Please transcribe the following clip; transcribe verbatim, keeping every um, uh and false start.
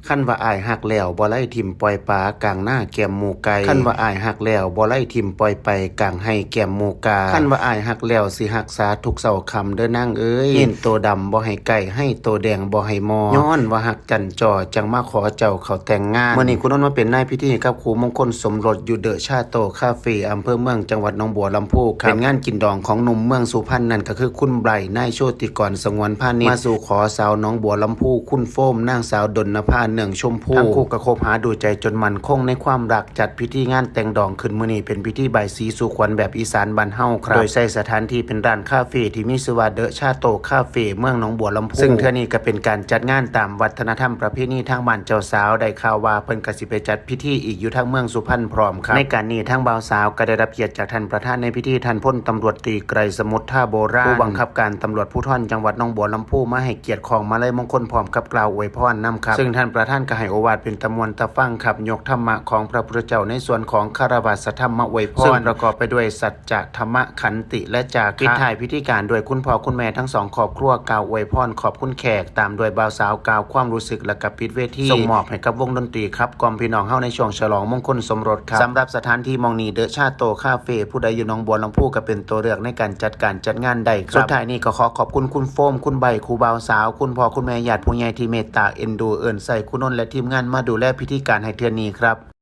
คันว่าอ้ายฮักแล้วบ่ไล่ถิ่มปล่อยปลากลางนาแก้มหมู่ไก่ คันว่าอ้ายฮักแล้วบ่ไล่ถิ่มปล่อยไปกลางไฮ่แก้มหมู่กา คันว่าอ้ายฮักแล้วสิฮักษาทุกเช้าค่ำเด้อนางเอ้ย หินโตดำบ่ให้ใกล้ ไฮ่โตแดงบ่ให้มอง ย้อนว่าฮักจั่นจ้อจั่งมาขอเจ้าเขาแต่งงาน มื้อนี้คุณนนท์มาเป็นนายพิธีกับครูมงคลสมรสอยู่เดอะชาโตคาเฟ่ อำเภอเมือง จังหวัดหนองบัวลำภูครับ เป็นงานกินดองของหนุ่มเมืองสุพรรณ นั่นก็คือคุณไบรท์ นายโชติกร สงวนพานิช มาสู่ขอสาวหนองบัวลำภู คุณโฟม นางสาวดลนภา เนืองชมพู ทั้งคู่ก็คบหาดูใจจนมั่นคงในความรัก จัดพิธีงานแต่งดองขึ้นมื้อนี้ เป็นพิธีบายศรีสู่ขวัญแบบอีสานบ้านเฮาครับ โดยใช้สถานที่เป็นร้านคาเฟ่ที่มีชื่อว่าเดอะชาโตคาเฟ่ เมืองหนองบัวลำภู ซึ่งเทื่อนี้ก็เป็นการจัดงานตามวัฒนธรรมประเพณีทางบ้านเจ้าสาว ได้ข่าวว่าเพิ่นก็สิไปจัดพิธีอีกอยู่ทางเมืองสุพรรณพร้อมครับ ในการนี้ทางบ่าวสาวก็ได้รับเกียรติจากท่านประธานในพิธี ท่านพลตำรวจตรีไกรสมุทร ท่าโบราณ ผู้บังคับการตำรวจภูธรจังหวัดหนองบัวลำภู มาให้เกียรติคล้องมาลัยมงคลพร้อมกับกล่าวอวยพรนำครับ ซึ่งท่านประธานก็ให้โอวาทเป็นตะมวลตะฟังครับ ยกธรรมะของพระพุทธเจ้าในส่วนของคารวะธรรมอวยพร ซึ่งประกอบไปด้วยสัจจะ ธรรมะ ขันติ และจาคะ ปิดท้ายพิธีการด้วยคุณพ่อคุณแม่ทั้งสองครอบครัวกล่าวอวยพรขอบคุณแขก ตามด้วยบ่าวสาวกล่าวความรู้สึก และก็ปิดเวทีส่งมอบให้กับวงดนตรีครับ กล่อมพี่น้องเฮาในช่วงฉลองมงคลสมรสครับ สำหรับสถานที่หม่องนี้เดอะชาโตคาเฟ่ ผู้ใดอยู่หนองบัวลำภูก็เป็นตัวเลือกในการจัดการจัดงานได้ครับ สุดท้ายนี้ก็ขอขอบคุณคุณโฟม คุณไบรท์ ครูบ่าวสาว คุณพ่อคุณแม่ญาติผู้ใหญ่ที่เมตตาเอ็นดูเอิ้นใส่คุณนนท์และทีมงานมาดูแลพิธีการให้เทื่อนี้ครับ